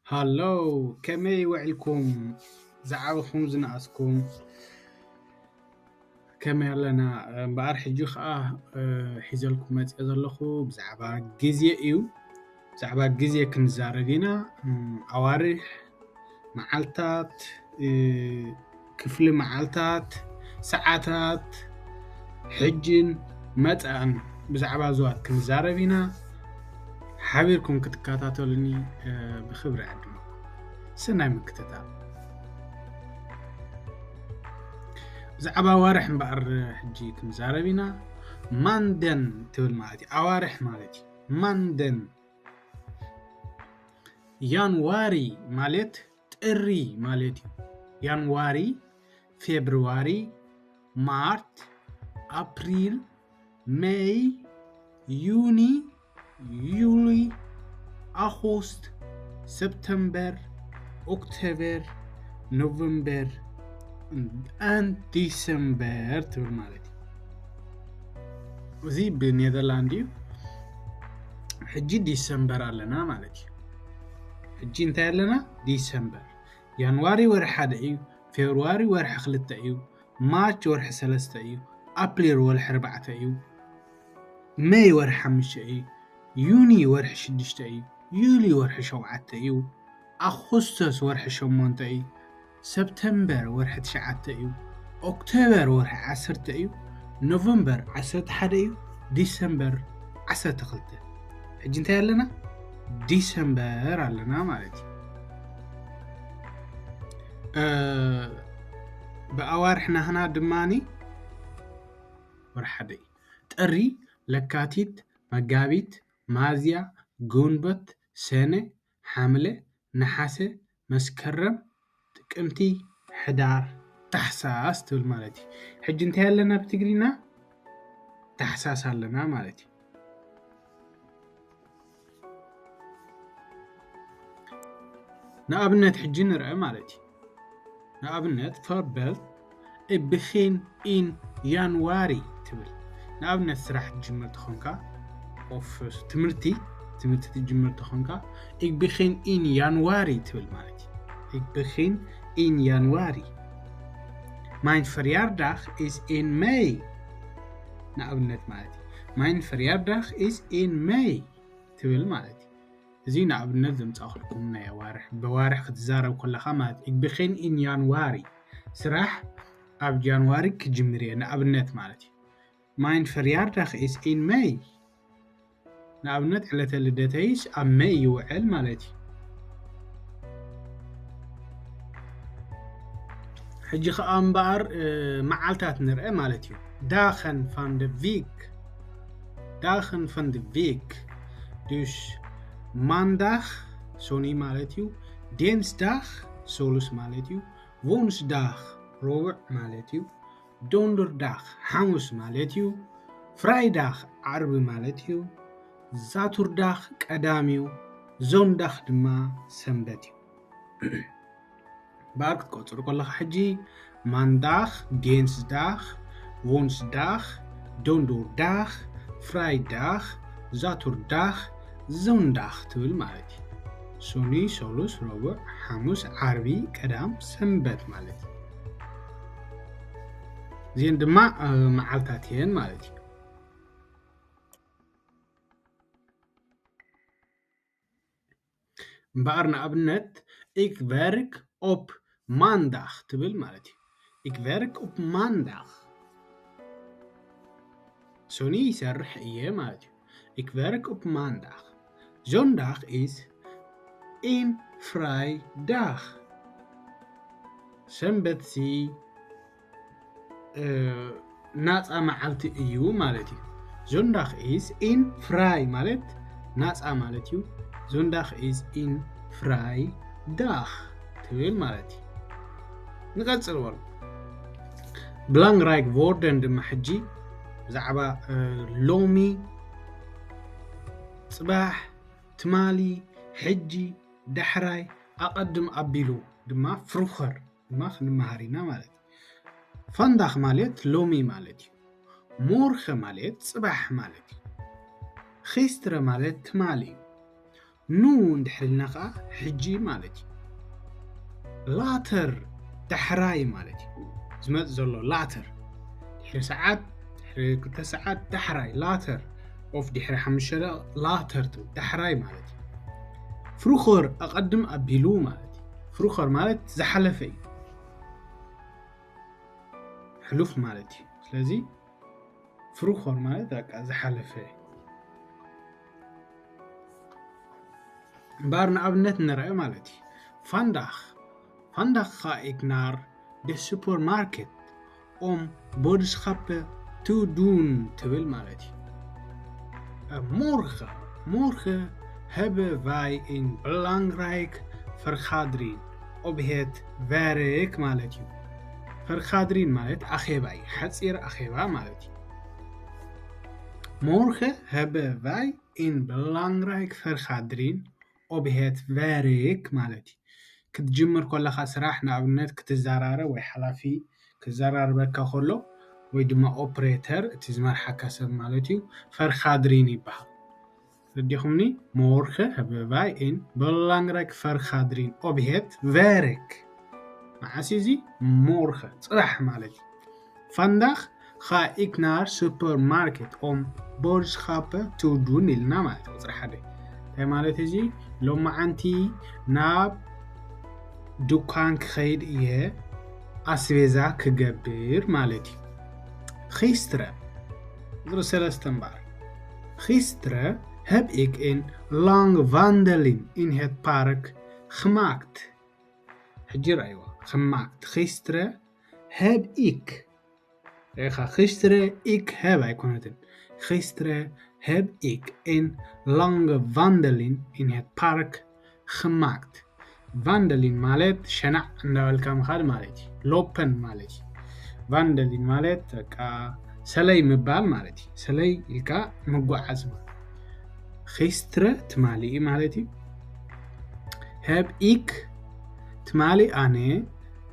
ሃሎ፣ ከመይ ውዕልኩም? ዝዓበኹም ዝነኣስኩም ከመይ ኣለና? እምበኣር ሕጂ ኸኣ፣ እ፣ ሒዘልኩም መጺአ ዘለኹ ብዛዕባ ግዜ እዩ። ብዛዕባ ግዜ ክንዛረብ ኢና። እም፣ ኣዋርሕ፣ መዓልታት፣ እ፣ ክፍሊ መዓልታት፣ ሰዓታት፣ ሕጅን መጻእን ብዛዕባ እዚኣት ክንዛረብ ኢና። ሓቢርኩም ክትከታተሉኒ፣ እ፣ ብኽብሪ ዕድመ። ሰናይ ምክትታል። ብዛዕባ ኣዋርሕ እምበኣር ሕጂ ክንዛረብ ኢና። ማንደን ትብል ማለት እዩ። ኣዋርሕ ማለት እዩ። ማንደን። ያንዋሪ ማለት ጥሪ ማለት እዩ። ያንዋሪ፣ ፌብርዋሪ፣ ማርት፣ ኣፕሪል፣ ሜይ፣ ዩኒ፣ ዩሊ፣ ኣኹስት፣ ሰፕተምበር፣ ኦክቶበር፣ ኖቨምበር፣ ኣን ዲሰምበር ትብል ማለት እዩ። እዚ ብኔዘርላንድ እዩ። ሕጂ ዲሰምበር ኣለና ማለት እዩ። ሕጂ እንታይ ኣለና? ዲሰምበር። ያንዋሪ ወርሒ ሓደ እዩ። ፌብርዋሪ ወርሒ ክልተ እዩ። ማርች ወርሒ ሰለስተ እዩ። ኣፕሪል ወርሒ ኣርባዕተ እዩ። ሜይ ወርሒ ሓሙሽተ እዩ። ዩኒ ወርሒ ሽዱሽተ እዩ። ዩሊ ወርሒ ሸውዓተ እዩ። ኣኹስተስ ወርሒ ሸሞንተ እዩ። ሰፕተምበር ወርሒ ትሽዓተ እዩ። ኦክቶበር ወርሒ ዓሰርተ እዩ። ኖቨምበር ዓሰርተ ሓደ እዩ። ዲሰምበር ዓሰርተ ክልተ። ሕጂ እንታይ ኣለና? ዲሰምበር ኣለና ማለት እዩ። እ፣ ብኣዋርሕ ናህና ድማኒ ወርሒ ሓደ እዩ። ጥሪ፣ ለካቲት፣ መጋቢት፣ ሚያዝያ፣ ግንቦት፣ ሰነ፣ ሓምለ፣ ነሓሰ፣ መስከረም፣ ጥቅምቲ፣ ሕዳር፣ ታሕሳስ ትብል ማለት እዩ። ሕጂ እንታይ ኣለና ብትግርኛ? ታሕሳስ ኣለና ማለት እዩ። ንኣብነት ሕጂ ንርአ ማለት እዩ። ንኣብነት፣ ቨርበል፣ እብኺን ኢን ያንዋሪ ትብል። ንኣብነት፣ ስራሕ ትጅምር ተኾንካ፣ ኦፍ ትምህርቲ፣ ትምህርቲ ትጅምር ተኾንካ፣ እብኺን ኢን ያንዋሪ ትብል ማለት እዩ። እብኺን ኢን ያንዋሪ። Mijn verjaardag is in mei። ንኣብነት ማለት እዩ። Mijn verjaardag is in mei ትብል ማለት እዩ። እዚ ንኣብነት ዘምጻእኩልኩም ናይ ኣዋርሕ፣ ብኣዋርሕ ክትዛረብ ከለኻ ማለት እዩ። Ik begin in januari። ስራሕ ኣብ ጃንዋሪ ክጅምር እየ፣ ንኣብነት ማለት እዩ። Mijn verjaardag is in mei። ንኣብነት ዕለተ ልደተይስ ኣብ መይ ይውዕል ማለት እዩ። ሕጂ ኸኣ እምበኣር፣ እ፣ መዓልታት ንርአ ማለት እዩ። Dagen van de week። Dagen van de week። Dus maandag፣ ሶኒ ማለት እዩ። Dinsdag፣ ሰሉስ ማለት እዩ። Woensdag፣ ረቡዕ ማለት እዩ። Donderdag፣ ሓሙስ ማለት እዩ። Vrijdag፣ ዓርቢ ማለት እዩ። Zaterdag፣ ቀዳም እዩ። Zondag ድማ ሰንበት እዩ። እምበኣር ክትቆጽር ከለኻ ሕጂ፣ ማንዳግ፣ ዲንስዳግ፣ ዎንስዳግ፣ ዶንዶርዳግ፣ ፍራይዳግ፣ ዛቱርዳግ፣ ዞንዳግ ትብል ማለት እዩ። ሶኒ፣ ሰሉስ፣ ረቡዕ፣ ሓሙስ፣ ዓርቢ፣ ቀዳም፣ ሰንበት ማለት እዩ። እዚአን ድማ፣ እ፣ መዓልታት እየን ማለት እዩ። እምበኣር ንኣብነት፣ ik werk op maandag ትብል ማለት እዩ። Ik werk op maandag። ሶኒ ይሰርሕ እየ ማለት እዩ። Ik werk op maandag. Zondag is een vrije dag. ሰንበት ሲ እ፣ ናጻ መዓልቲ እዩ ማለት እዩ። Zondag is een vrije ማለት ናጻ ማለት እዩ። Zondag is een vrije dag ትብል ማለት እዩ። ንቐጽል በሉ። Belangrijke woorden ድማ ሕጂ ብዛዕባ፣ እ፣ ሎሚ፣ ጽባሕ፣ ትማሊ፣ ሕጂ፣ ዳሕራይ፣ ኣቐድም ኣቢሉ ድማ ፍሩኸር ድማ ክንመሃር ኢና ማለት እዩ። ፋንዳኽ ማለት ሎሚ ማለት እዩ። ሞርኸ ማለት ጽባሕ ማለት እዩ። ኺስትረ ማለት ትማሊ እዩ። Nu እንድሕር ኢልና ከዓ ሕጂ ማለት እዩ። Later ዳሕራይ ማለት እዩ። ዝመጽእ ዘሎ later ድሕሪ ሰዓት፣ ድሕሪ ክልተ ሰዓት፣ ዳሕራይ later of ድሕሪ ሓሙሽተ ደቂቕ later ትብል ዳሕራይ ማለት እዩ። Vroeger ኣቐድም ኣቢሉ ማለት እዩ። Vroeger ማለት ዝሓለፈ እዩ። ሕሉፍ ማለት እዩ። ስለዚ vroeger ማለት በቃ ዝሓለፈ። እምበኣር ንኣብነት ንርኣ ማለት እዩ። Vandaag, vandaag ga ik naar de supermarket om boodschappen te doen ትብል ማለት እዩ። Morgen, morgen hebben wij een belangrijk vergadering op het werk ማለት እዩ። Vergadering ማለት ኣኼባ እዩ። ሓፂር ኣኼባ ማለት እዩ። Morgen hebben wij een belangrijk vergadering op het werk ማለት እዩ። ክትጅምር ከለኻ ስራሕ ንኣብነት ክትዘራረብ ወይ ሓላፊ ክዘራርበካ ከሎ ወይ ድማ ኦፕሬተር እቲ ዝመርሓካ ሰብ ማለት እዩ። Vergadering ይበሃል። ረዲኹምኒ? Morgen hebben wij een belangrijk vergadering op het werk። መዓስ እዚ? Morgen ፅራሕ ማለት እዩ። Vandaag ga ik naar supermarket om boodschappen te doen ኢልና ማለት እዩ። ቁፅሪ ሓደ እንታይ ማለት እዚ? ሎማዓንቲ ናብ ዱኳን ክኸይድ እየ ኣስቤዛ ክገብር ማለት እዩ። Gisteren ቁፅሪ ሰለስተ እምበኣር Gisteren heb ik een lange wandeling in het park gemaakt. ሕጂ ርኣይዎ። Gemaakt. Gisteren heb ik ኢኻ። Gisteren ik heb ኣይኮነትን። Gisteren heb ik een lange wandeling in het park gemaakt. Wandeling ማለት ሸናዕ እንዳበልካ ምኻድ ማለት እዩ። Lopen ማለት እዩ። Wandeling ማለት በቃ ሰለይ ምባል ማለት እዩ። ሰለይ ኢልካ ምጉዓዝ ማለት። Gisteren ትማሊ ማለት እዩ። Heb ik ትማሊ ኣነ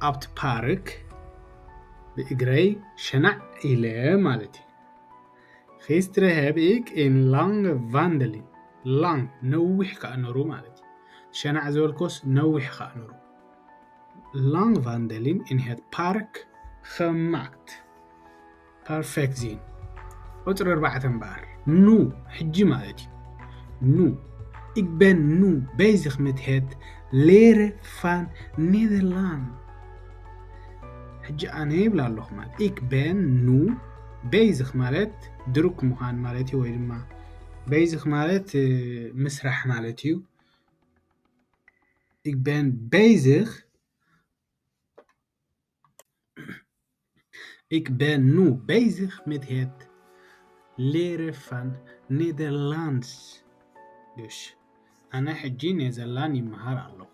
ኣብቲ ፓርክ ብእግረይ ሸናዕ ኢለ ማለት እዩ። Gisteren heb ik een lange wandeling. Lang ነዊሕ ከዓ ነሩ ማለት እዩ። ሸናዕ ዝበልኮስ ነዊሕ ከዓ ነሩ። Lang wandeling in het park gemaakt. Perfect zin. ቁፅሪ ኣርባዕተ እምበኣር nu ሕጂ ማለት እዩ። Nu ik ben nu bezig met het leren van Nederland. ሕጂ ኣነ ይብል ኣለኹ ማለት ik ben nu bezig ማለት ድሩክ ምዃን ማለት እዩ ወይ ድማ bezig ማለት ምስራሕ ማለት እዩ። Ik ben bezig Ik ben nu bezig met het leren van Nederlands. Dus ኣነ ሕጂ ኔዘርላንድ ይመሃር ኣለኹ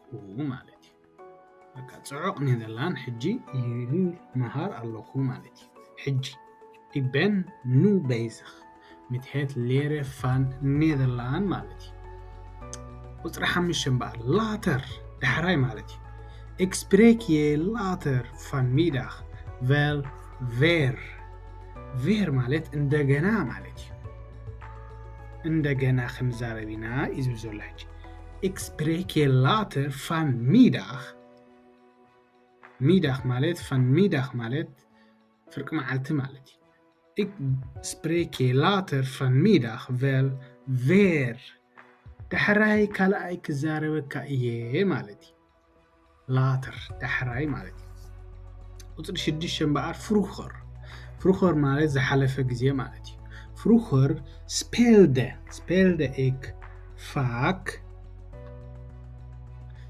ማለት እዩ። በቃ ፅዑቕ ኔዘርላንድ ሕጂ ይመሃር ኣለኹ ማለት እዩ። ሕጂ ik ben nu bezig met het leren van Nederland ማለት እዩ። ቁፅሪ ሓሙሽተ እምበኣር later ዳሕራይ ማለት እዩ። Ik spreek je later vanmiddag wel weer. Weer ማለት እንደገና ማለት እዩ። እንደገና ክንዛረብ ኢና እዩ ዝብል ዘሎ ሕጂ። Ik spreek je later vanmiddag. Middag ማለት vanmiddag ማለት ፍርቂ መዓልቲ ማለት እዩ። Ik spreek je later vanmiddag wel weer. ዳሕራይ ካልኣይ ክዛረበካ እየ ማለት እዩ። Later ዳሕራይ ማለት እዩ። ቁፅሪ ሽዱሽተ እምበኣር vroeger። Vroeger ማለት ዝሓለፈ ግዜ ማለት እዩ። Vroeger speelde, speelde ik vaak,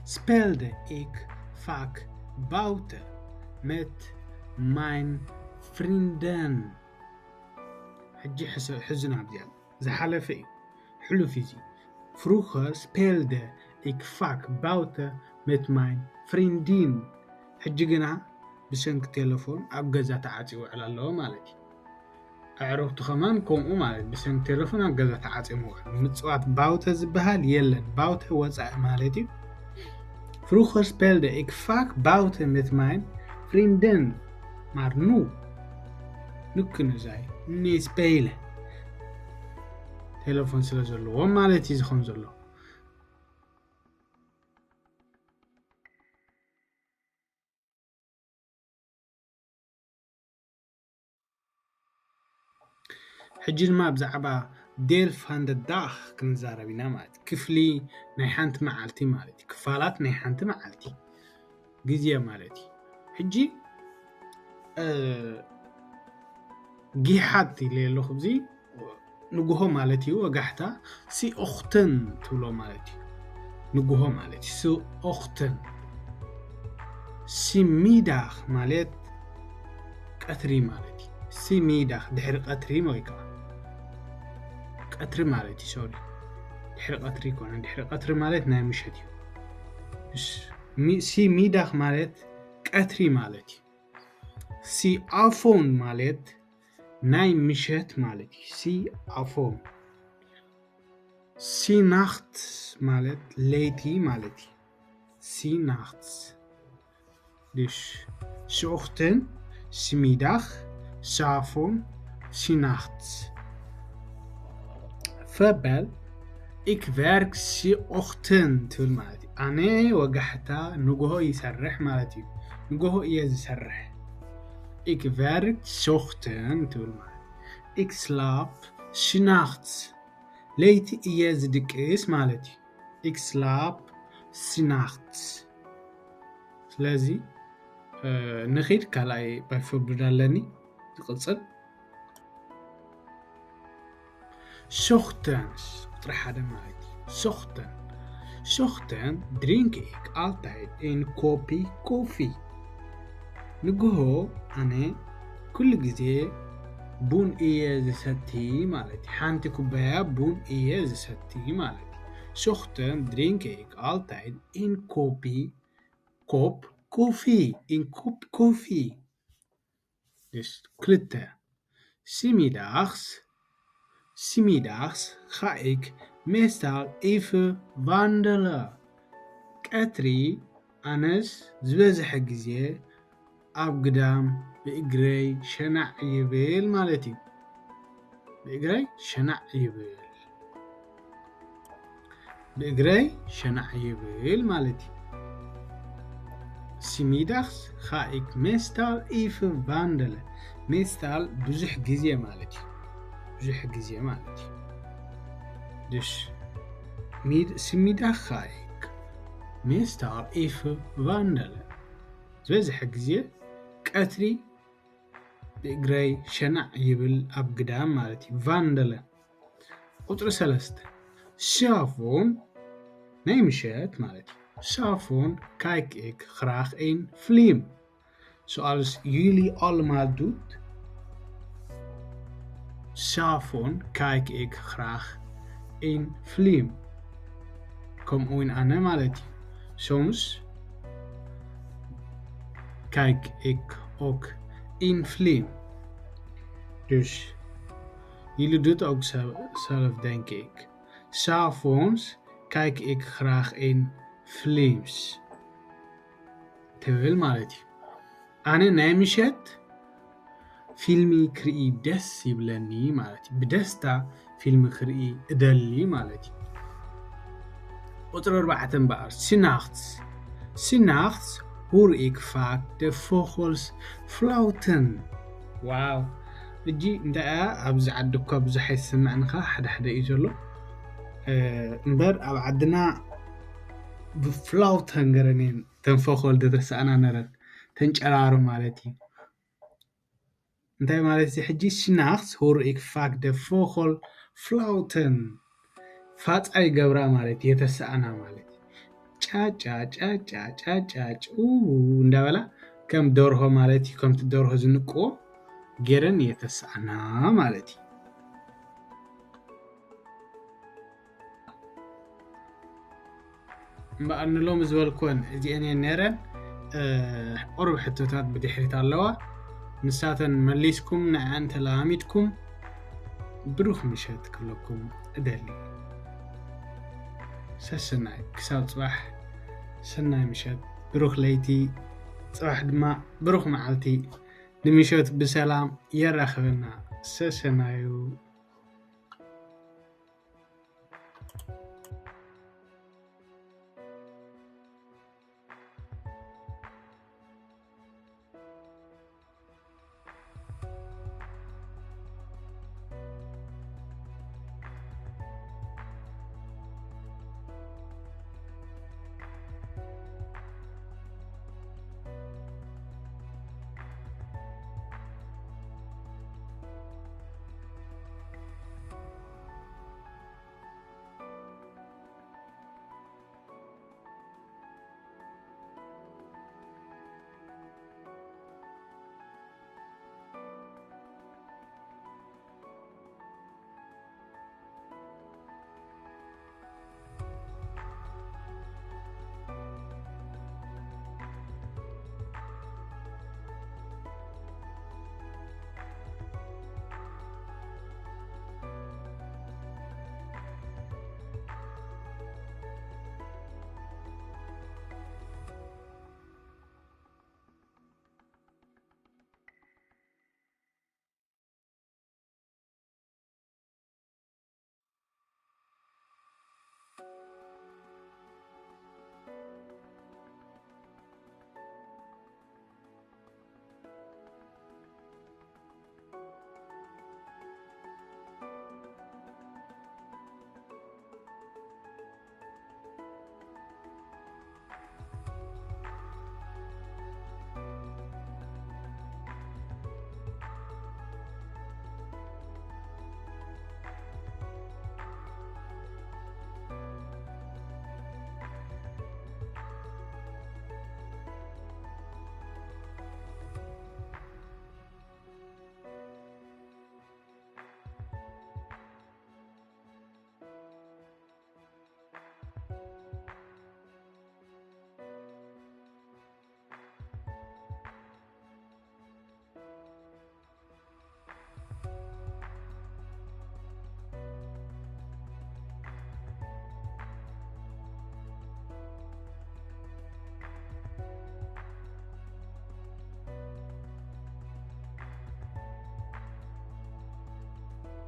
speelde ik vaak buiten met mijn vrienden. ሕጂ ሕዚ ናብ እዚኣ ዝሓለፈ እዩ። ሕሉፍ እዩ። Vroeger speelde ik vaak buiten met mijn vrienden. ሕጂ ግና ብሰንኪ ቴሌፎን ኣብ ገዛ ተዓፂ ይውዕል ኣለዎ ማለት እዩ። ኣዕሩኽቲ ከማን ከምኡ ማለት ብሰንኪ ቴሌፎን ኣብ ገዛ ተዓፂ ምውዕል። ምፅዋት buiten ዝበሃል የለን። Buiten ወፃኢ ማለት እዩ። Vroeger speelde ik vaak buiten met mijn vrienden. Maar nu nu kunnen zij niet spelen. ቴሌፎን ስለ ዘለዎም ማለት እዩ ዝኸውን ዘሎ። ሕጂ ድማ ብዛዕባ deel van de dag ክንዛረብ ኢና ማለት እዩ። ክፍሊ ናይ ሓንቲ መዓልቲ ማለት እዩ። ክፋላት ናይ ሓንቲ መዓልቲ ግዜ ማለት እዩ። ሕጂ ጊሓት ኢለ ኣለኹ። እዚ ንጉሆ ማለት እዩ። ወጋሕታ si ochtend ትብሎ ማለት እዩ። ንጉሆ ማለት እዩ። Si ochtend። Si middag ማለት ቀትሪ ማለት እዩ። Si middag ድሕሪ ቀትሪ ወይ ከዓ ቀትሪ ማለት እዩ። ሶሪ፣ ድሕሪ ቀትሪ ይኮነ። ድሕሪ ቀትሪ ማለት ናይ ምሸት እዩ። Si middag ማለት ቀትሪ ማለት እዩ። Si avond ማለት ናይ ምሸት ማለት እዩ። Si avond። Si nachts ማለት ለይቲ ማለት እዩ። Si nachts። Dus si ochtend, si middag, si avond, si nachts. ፈበል ik werk si ochtend ትብል ማለት እዩ። ኣነ ወጋሕታ ንግሆ ይሰርሕ ማለት እዩ። ንግሆ እየ ዝሰርሕ። Ik werk si ochtend ትብል ማለት እዩ። Ik slaap si nachts ለይቲ እየ ዝድቅስ ማለት እዩ። Ik slaap si nachts። ስለዚ ንኺድ ካልኣይ byvoorbeeld ኣለኒ ዝቕፅል ሶኽተንስ ቁፅሪ ሓደ ማለት እዩ። ሶኽተን ሶኽተን drink ik altijd een kopje koffie። ንግሆ ኣነ ኩሉ ግዜ ቡን እየ ዝሰቲ ማለት እዩ። ሓንቲ ኩባያ ቡን እየ ዝሰቲ ማለት እዩ። ሶኽተን drink ik altijd een kopje kop koffie. Een kop koffie. Dus ክልተ si middags si middags ga ik meestal even wandelen. ቀትሪ ኣነስ ዝበዝሐ ግዜ ኣብ ግዳም ብእግረይ ሸናዕ ይብል ማለት እዩ። ብእግረይ ሸናዕ ይብል። ብእግረይ ሸናዕ ይብል ማለት እዩ። Si middags ga ik meestal even wandelen. Meestal ብዙሕ ግዜ ማለት እዩ። ብዙሕ ግዜ ማለት እዩ። Dus si middag ga ik meestal even wandelen. ዝበዝሐ ግዜ ቀትሪ ብእግረይ ሸናዕ ይብል ኣብ ግዳም ማለት እዩ። Wandelen። ቁፅሪ ሰለስተ si avond ናይ ምሸት ማለት እዩ። Si avond kijk ik graag een film. Zoals jullie allemaal doet. Si avond kijk ik graag een film. ከምኡ እውን ኣነ ማለት እዩ። Soms kijk ik ook een film. Dus jullie doet ook zelf, denk ik. 's Avonds kijk ik graag in films. ትብል ማለት እዩ። ኣነ ናይ ምሸት ፊልሚ ክርኢ ደስ ይብለኒ ማለት እዩ። ብደስታ ፊልሚ ክርኢ እደሊ ማለት እዩ። ቁፅሪ ኣርባዕተ እምበኣር፣ 's nachts. 's Nachts hoor ik vaak de vogels fluiten. ዋው! እጂ እንታይ እያ ኣብዚ ዓዲ እኳ ብዙሕ ኣይሰማዕንኻ ሓደ ሓደ እዩ ዘሎ እምበር ኣብ ዓድና ብፍላውተን ገረን እየን ተንፈኾል ተተሰኣና ነረን ተንጨራሩ ማለት እዩ። እንታይ ማለት እዚ ሕጂ? 's Nachts hoor ik vaak de vogels fluiten. ፋፃ ይገብራ ማለት የተሰኣና ማለት ጫጫ ጫጫ ጫጫ ጭ እንዳበላ ከም ደርሆ ማለት እዩ። ከምቲ ደርሆ ዝንቅዎ ገረን የተሰኣና ማለት እዩ። እምበኣር ንሎሚ ዝበልኩወን እዚአን እየን ነይረን። ቁሩብ ሕቶታት ብድሕሪት ኣለዋ። ንሳተን መሊስኩም ንዐን ተለማሚድኩም ብሩኽ ምሸት ክብለኩም እደሊ። ሰሰናይ ክሳብ ፅባሕ ሰናይ ምሸት፣ ብሩኽ ለይቲ፣ ፅባሕ ድማ ብሩኽ መዓልቲ። ንምሸት ብሰላም የራኽበና። ሰሰናዩ።